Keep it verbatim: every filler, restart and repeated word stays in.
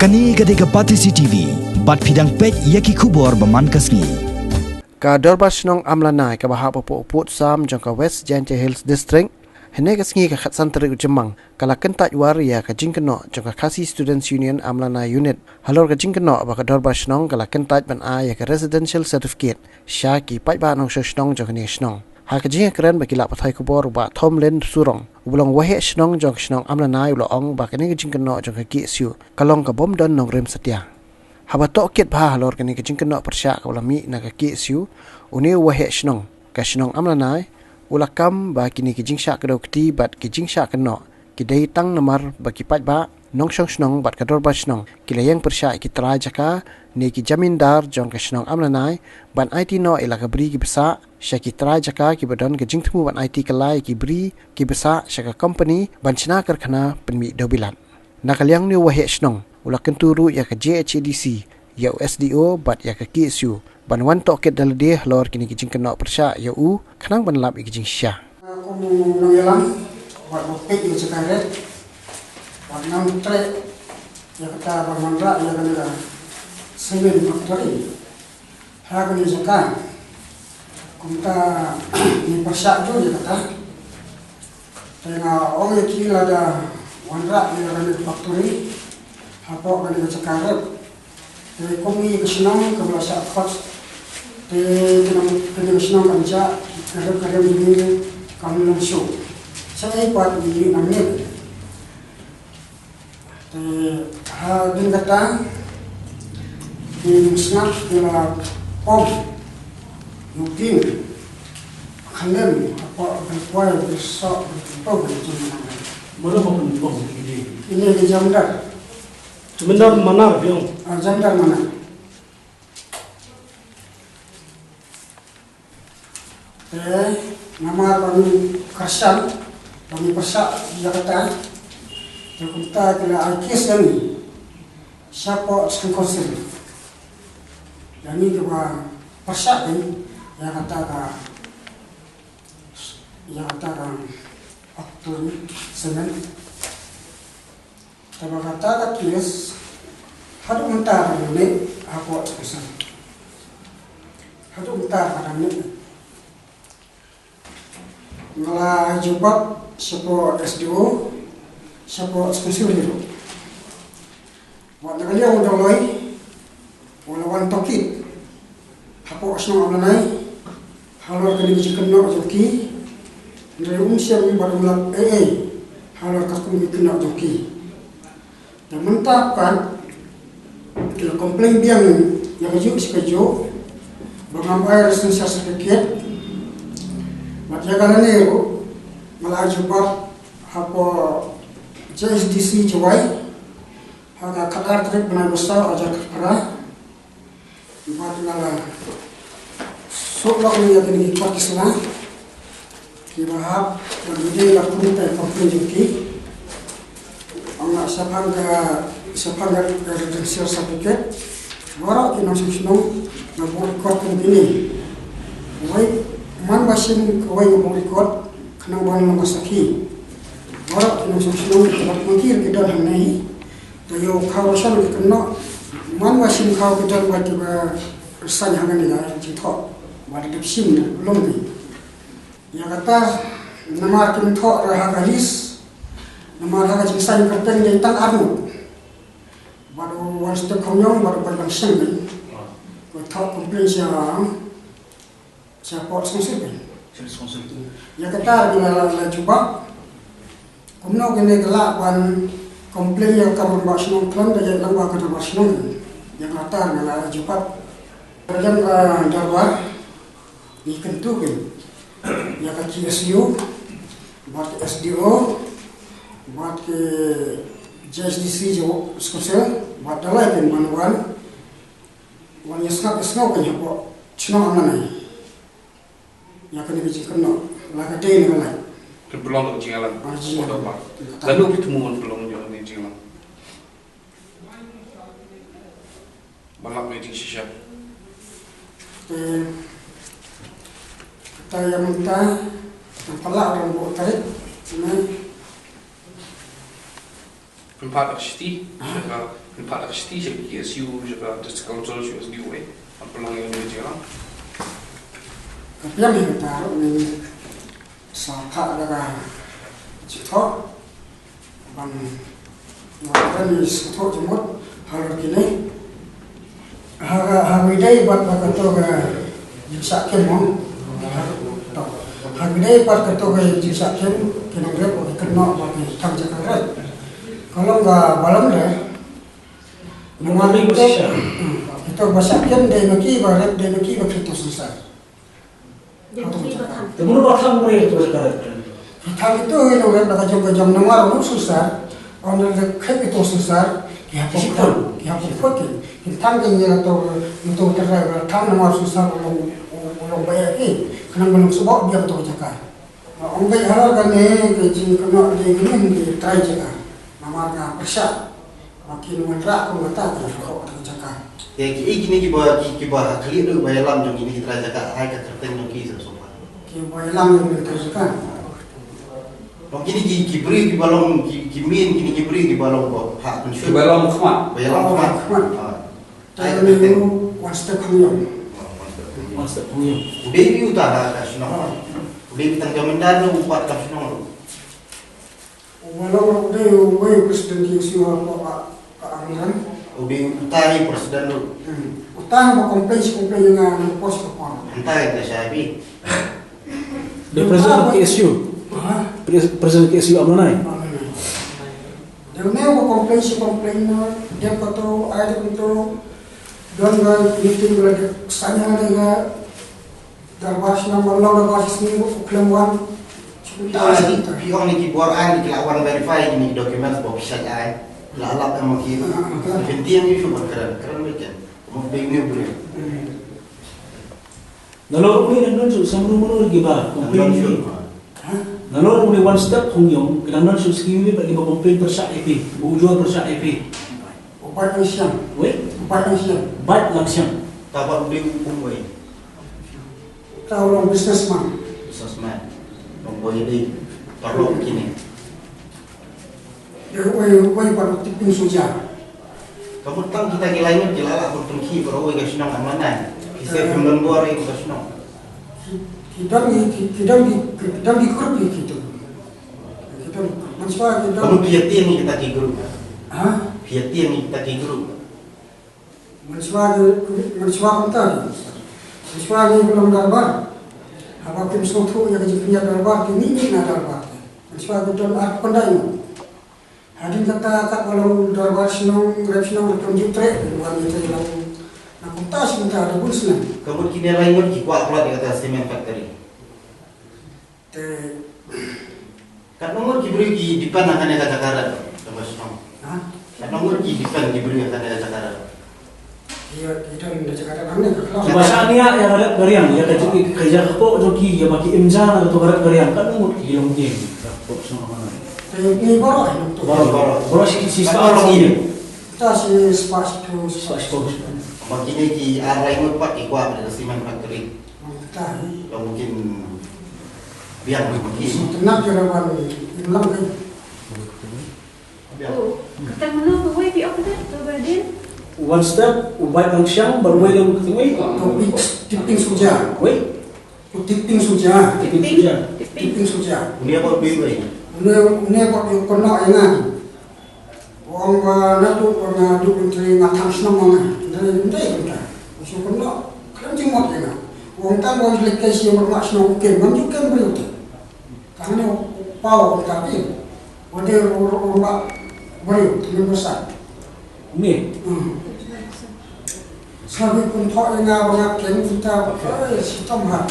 Kane ka dei ka Batesi T V, bad phi dang peit ïa ki khubor ba man ka sngi. Ka Dorbar Shnong Amlanai kaba hap hapoh Pud Sam jong ka West Jaintia Hills District, hynne ka sngi ka khatsan tarik u Jymmang, ka la kyntait war ïa ka jingkynnoh jong ka Khasi Students Union Amlanai Unit halor ka jingkynnoh ba ka Dorbar Shnong ka la kyntait ban ai ïa ka Residential Certificate sha ki paidbah nongshong shnong jong kane ka shnong. Ha ka jingïakren bad ki lad pathai khubor, u Bah Thomlin Surong, uba long Waheh Shnong jong ka shnong Amlanai, u la ong ba kane ka jingkynnoh jong ka K S U ka long kaba ym don nongrim satia. Haba tohkit bha halor kane ka jingkynnoh pyrshah kaba la mih na ka K S U, une u Waheh Shnong ka shnong Amlanai u la kam ba kine ki jingshah kdew kti bad ki jingshah kynnoh ki dei tang namar ba ki paidbah nongshong shnong bad ka Dorbar Shnong ki la ïeng pyrshah ïa ki trai jaka ne ki jamindar jong ka shnong Amlanai ban aiti noh ïa la ka bri ki bsah sha ki trai jaka kiba don ka jingthmu ban aiti kylla ïa ki bri ki bsah sha ka kompani ban shna karkhana pynmih dewbilat. Na ka liang une u Waheh Shnong u la kyntu ruh ïa ka J H A D C, ïa u S D O bad ïa ka K S U ban wan tohkit da lade halor kine ki jingkynnoh pyrshah ïa u khnang ban lap ïa ki jingshisha. Kum u nongïalam, wat ba peit ïa ka jaka ret, wat nang treh ïa kata ban wanrah ïa kane ka cement factory ha kane ka jaka. Kumta ngi pyrshah juh ïa kata. Te nga ong ïa ki lada wanrah ïa kane ka factory hapoh kane ka jaka ret. Te kum ngi ka shnong kaba la shah khot, te kane ka shnong kan jah, ka rep ka riam jong ngi kam long shuh. Shaei pat ngi ïoh nang mih. Te hadien kata ki sngap ki la pom ïa u king khlem hapoh ka kwai ka soh ka pom ka jingmana. Mano ba pynpom ïa ki dei? Ine ki jamdar. Jamdar Manar biang. Ah, jamdar Manar. Te namar ba ngi kyrshan ba ngi pyrshah ïa kata, te kumta ki la ai case ïa ngi shapoh District Council. Ïa ngi kiba pyrshah ïa kata ka, ïa kata ka factory cement. Te ba kata ka case haduh mynta ka dang neh hapoh District Council. Haduh mynta ka dang neh. Nga la ai jubab shapoh S D O, shapoh District Council ruh. Wat na ka liang u Dongloi u la wan tohkit hapoh shnong Amlanai halor kane ka jingkynnoh jong ki. Hynrei um shym bad um lap ei ei halor katkum ka jingkynnoh jong ki. Te mynta pat ki la complain biang ïa kajuh shi kajuh ba ngam ai residential certificate. Bad ïa ka lane ruh nga la ai jubab hapoh J H D C Jowai ha ka khatar tarik bnai ba saw arhajar khatphra. Bad nga la suk lok ïa kine ki kot ki sla kiba hap ban ïadei la kum ka complain jong ki. Ong nga shaphang ka, shaphang ka residential certificate, baroh ki nongshong shnong nga buh record kum kine. Wei, man ba shim kawei nga buh record khnang ban long ka sakhi. Baroh ki nongshong shnong kiba pynkhih ki don hangne. Te ïa u khaw rasam ki kynnoh, man ba shim khaw ki don ba kiba resign hangne ïa jingthoh ba da dep shim lum ki. Ïa kata namar kim thoh ra ha ka list, namar ha ka jingsign kyrteng dei tang arngut. Bad u wan step kham ñiong bad u bai ban shim dei. Ko thoh complain sha Sha pok sngewsih phi. Sha pok sngewsih phi. Ïa kata ngi la, la, la jubab. Kumno kine ki lah ban complain ïa ka dorbar shnong khlem da ïaid lang bad ka dorbar shnong. Ïa kata ngi la, la jubab. Ïa ka dorbar ngi kyntu phi ïa ka K S U bad ka S D O bad ka J H D C jong sngewsih bad da lai phi ban wan. Wan ïa sngap ïa sngew ka ïa pok shnong Amlanai. Ïa kane ka jingkynnoh la ka dei ne ka lait. Ka pynlong ka jingïalang. Ah, jingïalang. Ka dorbar. Ïa kata. Lano phi thmu wan pynlong ïa kane ka jingïalang? Ban lap ïa ka jingshisha. Te kata ïa mynta, tang pala orang buat tarik. Nah. Pynpait da ka shithi sha ka, pynpait da ka shithi sha ka K S U, sha ka District Council, sha ka S D O A. Ban pynlong ïa kane ka jingïalang. Ka pdiang ïa kata ruh, ngi sa phah da ka jingthoh ban, ban sngewthuh jingmut halor kine. Ha, ha ngi dei pat ba kato ka jingshah kem mo. To. Ha ngi dei pat kato ka jingshah kem, ki nongrep ki kynnoh ba ki thang jaka ret. Ka long ka balam re. Namar ito, hmm, ito ba shah kem dei ma ki ba rep, dei ma ki ba kito sensar. Te mano ba thang re to ka. Ki thang ito hi nongrep la ka jong ka jong namar u sensar. Ong da khep ito sensar. Ki hap khot, ki hap khot ki. Ki thang ki ïa to, ito trai ba thang namar sensar u long, u long ba ïa ki. Khnang ba long suba biang to jaka. Ong ba ïa kane ka jingkynnoh dei kine ki trai jaka. Namar ka pyrshah. Ba kin wanrah kum kata ka jaka, ka jaka. Te kiei kine kiba, ki, kiba ha khlieh ruh ba ïalam jong kine ki trai jaka, ai ka kyrteng jong ki sa sumar. Kiba ïalam jong kine ki trai jaka. Long kine ki, ki briew kiba long, ki, ki main kine ki briew kiba long ba ha pynshut. Kiba long khmat. Ba ïalam khmat. Khmat. Ah. Ai ka kyrteng. One Step Khongïong. One Step Khongïong. U dei uta ha ka shnong. U dei tang ka mynta u pat ka shnong. Uba long ruh u dei uwei u president K S U hapoh ka, ka Amlan. U dei uta hi president ruh. Hmm. Uta hi ba complain shi complain ïa nga na ka por shi ka por. Hynta ïa ka sha phi. The president of K S U. Ha? Pres-, president K S U Amlan ai. Amlan ai. Dei une uba complain shi complain na, dep kato, ai dep kato. Don ga meeting ba la dep sanya ga. Darbar shnong, wan long darbar shnong, u khlem wan. Phi ong ni ki bor ai, ni ki la wan verify ni documents ba phi shait ai. La lap em ki. Ah, ah, ah. Phin tieng ni shu ban kren, kren weekend. Mo dei ni bri. Hmm. Nalor uni nang don shu samru mano ki ba complain ni. Ha? Nalor uni One Step Khongïong, ki nang don shu scheme ni ba ki ba complain pyrshah ïa phi, ba ujor pyrshah ïa phi. Upat Langsiang. Wei? Upat Langsiang. Upat Langsiang. Tabat u dei u kum wei. Tau long businessman. Businessman. Long boi dei parlok kine. Dei wei, wei pat u Tiping Suja. Ka mut tang kita ki lai ngut ki la lah pynkhih baroh wei ka shnong Amlan ai. Ki sep pynlong bor ïa ka shnong. Ki, ki dang ki, ki, ki dang ki, ki dang ki group ki tu. Ki dang, mynshuwa ki dang. Ka mut phi ïa tieng ïa kita ki group. Ha? Phi ïa tieng ïa kita ki group. Mynshuwa ki, mynshuwa kumta ki. Mynshuwa ki long darbar. Haba kim sngewthuh ïa ka jingpynïaid darbar, ki mih mih na darbar. Mynshuwa ki don ar khyndai ngut. Hadien kata katba long darbar shnong, rep shnong, rep shnong ju treh, wan ïa treh long. Na kumta shi kumta da bun snem. Ka mut kine lai ngut ki kwah palat ïa kata cement factory. Te katno ngut ki briew ki depend ha kane ka jaka rat, kaba shnong? Ha? Katno ngut ki depend ki briew ha kane ka jaka rat? Ïa, ki don da jaka rat hangne ka khla. Kiba shah nia ïa ka rat ka riang, ïa ka jaka, ka jaka kpoh jong ki, ïa ba ki im ja na kato ka rat ka riang, katno ngut ki longïing ka kpoh shnong hangne? Te ni baroh, eh, nangto. Baroh, baroh. Baroh shi, shi spah longïing. Ta shi spah shiphew. Spah shiphew. Ba kine ki ar lai ngut pat ki kwah da ka cement factory. Long mungkin biang mungkin. Sngewtynnat ïa ka ban im lang kan. Biang. Oh, kata mano kawei phi ong kata, kawei din? One Step, u Bait Langsiang, bad uwei long kawei. Tiping, Tiping Suja. Wei? U Tiping Suja. Tiping Suja. Tiping Suja. Une ba u dei wei. Une, une ba u kynnoh ïa nga. U ong ba naduh ba nga duk myntri nga thang shnong ma nga. Hynrei ym dei kumta. U shu kynnoh khlem jingmut ïa nga. U ong tang ba u leit kai shi markhmat shnong u kem, ngam ju kem briew te. Tang ne u paw kumta phi. Wat dei u, u, u rangbah briew te, member sat. Ni. Hmm. Sa phi pynthok ïa nga ba nga kem kumta, eh, shitom ha.